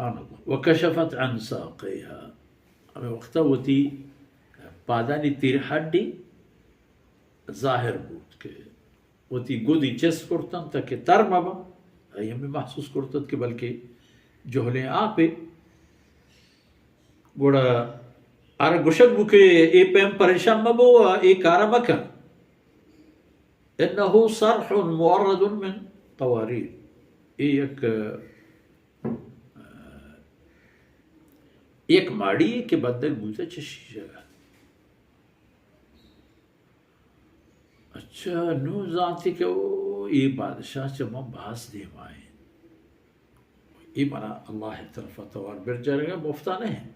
سبحان اللہ۔ وکشفت عن ساقیها، ہمے وقتا وتی پادانی تیر ہڈی ظاہر بوت کہ وتی گدی چست کرتنت تاکہ تر مباں۔ آئی ہمے محسوس کرتنت کہ بلکہ جہلیں آپے۔ گڑا آرا گوشگ بو کہ اے پیم پریشان مبو و اے کارا مکن۔ انه صرح مورد من قوارير۔ اے یک، یک ماڑی کہ بندگ بوتہ چہ شیشگ ءَ۔ اچھا، نوں زانتی کہ او، اے بادشاہ چہ من باز دیما ایں۔ اے منا اللہ ءِ طرفا توار برجارگا مفتا نہ ایں۔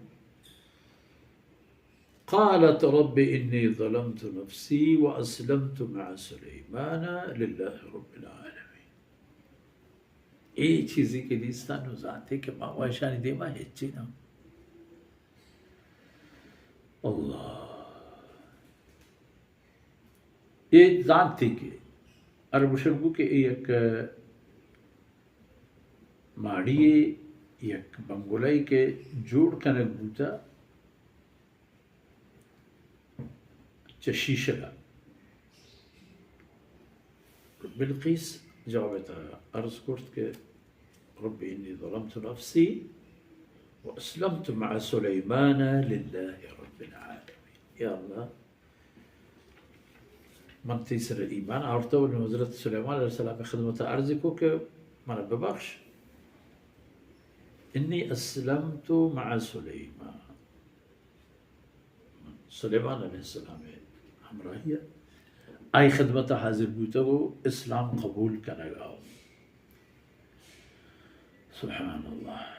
قالت رب إني ظلمت نفسي وأسلمت مع سليمان لله رب العالمين۔ اے چیزی کہ دیستا نوں زانتی کہ ما و اشانی دیما ہچی نہ۔ اللہ۔ اے زانتی کہ عرب شر بو کہ اے یک ماڑی، یک بنگلہ کہ جوڑ کنگ بوتا چہ شیشگا۔ بلقیس جواب تا عرض کرت کہ رب إني ظلمت نفسي وأسلمت مع سليمان لله رب العالمين۔ یا اللہ، من تئی سر ایمان آورتہ و نوں حضرت سلیمان علیہ السلام خدمت عرض کو کہ من ببخش۔ إني أسلمت مع سليمان۔ سلیمان علیہ السلام ءِ ہمراہی ءَ آئی خدمت ءَ حاضر بوتگ و اسلام قبول کنگ ءَ۔ سبحان اللہ۔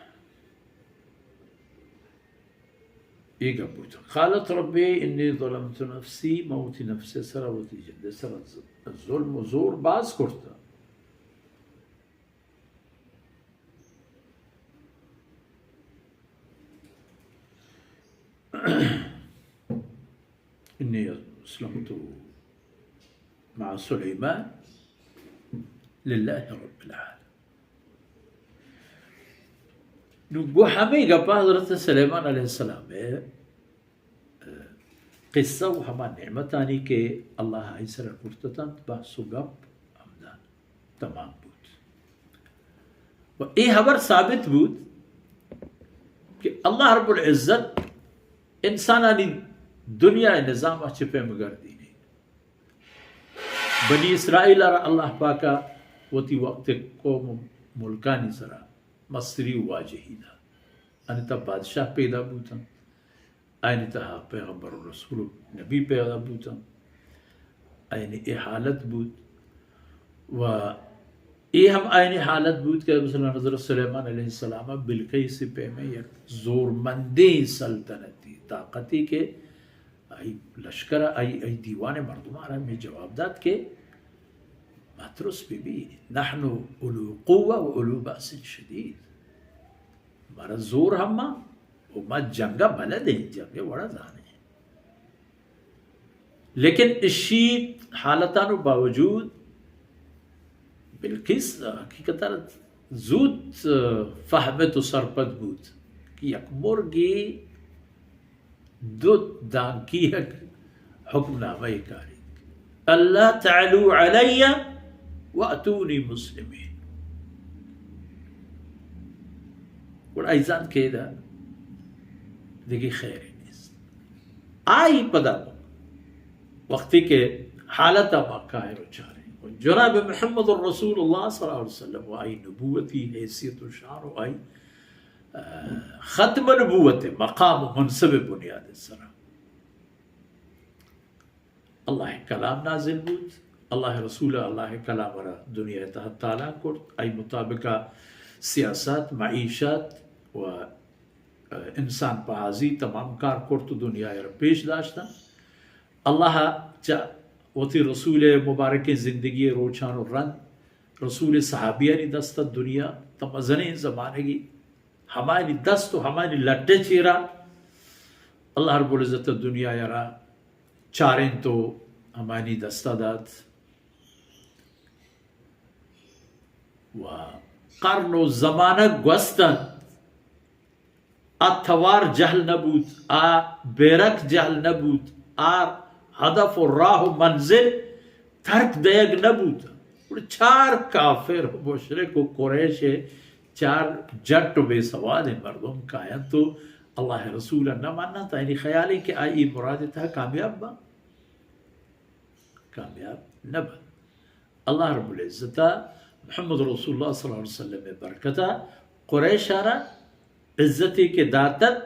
اے گپ بوتگ۔ قالت رب إني ظلمت نفسي، من وتی نفس ءِ سرا، وتی جند ءِ سرا ظلم و زور باز کرتہ۔ إني أسلمت مع سليمان لله رب العالمين۔ نوں گوں ہمے گپا حضرت سلیمان علیہ السلام ءِ قصہ و ہما نعمتانی کہ اللہ آئی سرا کرتتنت، بحث و گپ ہمدا تمام بوت۔ و اے ہبر ثابت بوت کہ اللہ رب العزت انسانانی دنیا ءِ نظام ءَ چہ پیم گردینی۔ بنی اسرائیل ءَ را اللہ پاک ءَ وتی وقت قوم و ملکانی سرا مستری و واجہی دات۔ آنی تہا بادشاہ پیدا بوتنت، آنی تہا پیغمبر و رسول و نبی پیدا بوتنت، آنی اے حالت بوت۔ و اے ہم آنی حالت بوت کہ مثلاً حضرت سلیمان علیہ السلام ءَ بلقیس ءِ پیمیں یک زورمندیں سلطنتی، طاقتی کہ آئی لشکر ءَ، آئی، آئی دیوان ءِ مردماں را ہمے جواب دات کہ مترس بہ بی، نحن اولو قوة و اولو بأس شدید۔ مارا زور ہم ءَ و ما جنگ ءَ بلد ایں، جنگ ءِ وڑ ءَ زان ایں۔ لیکن اشی حالتانو باوجود بلقیس حقیقتاً زوت فہمت و سرپد بوت کہ یک مرگی دو دانکی یک حکم نامہ کاری، ألا تعلوا علي وأتوني مسلمين۔ گڑا آئی زانت کہ ادا دگہ خیرے نیست۔ آئی پدا وقتی کہ حالت ما کائر و چاریں، و جناب محمد رسول اللہ صلی اللہ علیہ وسلم و آئی نبوتی حیثیت و شان و آئی، آ، ختم نبوت مقام و منصب بنیاد سرا اللہ ءِ کلام نازل بوت، اللہ ءِ رسول ءَ اللہ ءِ کلام ءَ را دنیا ءِ تہا تالان کرت، آئی مطابق ءَ سیاست، معیشت و انسان پہازی تمام کار کرت و دنیا ءَ را پیش داشتن۔ اللہ ءَ چہ وتی رسول ءِ مبارکیں زندگی ءِ روچان و رند رسول ءِ صحابیانی دست ءَ دنیا تا مزنیں زمانگی ہمایانی دست و ہمایانی لٹ ءِ چیرا اللہ رب العزت ءَ دنیا ءَ را چارینت و ہمایانی دست ءَ دات۔ و قرن و زمانگ گوستنت، آ توار جہل نہ بوت، آ بیرک جہل نہ بوت، آ ہدف و راہ و منزل ترک دئیگ نہ بوت۔ گڑا چار کافر و مشرک و قریش ء چار جٹ و بے سوادیں مردم کاینت و اللہ ء رسول ء نہ مننت، آیانی خیال انت کہ آ اے مراد ء تہا کامیاب باں۔ کامیاب نہ بنت۔ اللہ رب العزت ء محمد رسول اللہ صلی اللہ علیہ وسلم ء برکت ء قریش ء را عزتے کہ داتت،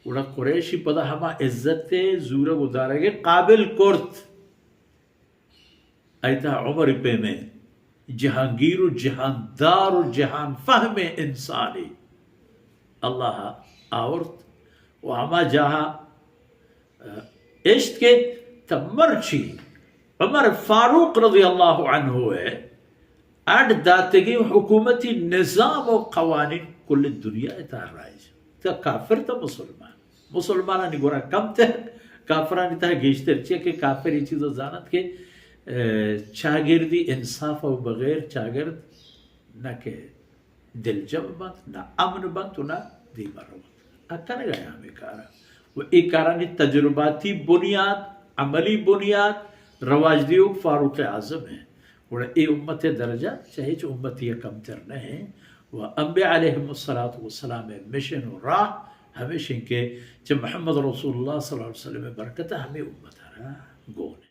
گڑا قریشی پدا ہما عزت ء زورگ و دارگ ء قابل کرت۔ ایتا عمر پیمیں جہانگیر و جہاندار و جہان فہمیں انسانے اللہ آورت و ہما جاہا اشت کہ تہ مرچی عمر فاروق رضی اللہ عنہ ء اڈ داتگیں حکومتی نظام و قوانین کل دنیا ء تہا رائج۔ تہ کافر تہ مسلمان، مسلمانانی گورا کمتر، کافرانی تہا گیشتر، چیا کہ کافر اے چیز ء زانت کہ، ء، چاگردی انصاف ء بغیر چاگرد نہ کہ دلجم بنت، نہ امن بنت و نہ دیما روت۔ آ کنگ ء ہمے کار ء۔ و اے کارانی تجرباتی بنیاد، عملی بنیاد، رواج دیوک فاروق اعظم ء۔ گڑا اے امت ء درجہ چہ ہچ امتی ء کمتر نہ انت۔ و انبیاء علیہم الصلوۃ والسلام ء مشن و راہ ہمیش انت کہ چہ محمد رسول اللہ صلی اللہ علیہ وسلم ء برکت ء ہمے امت ء را گون انت۔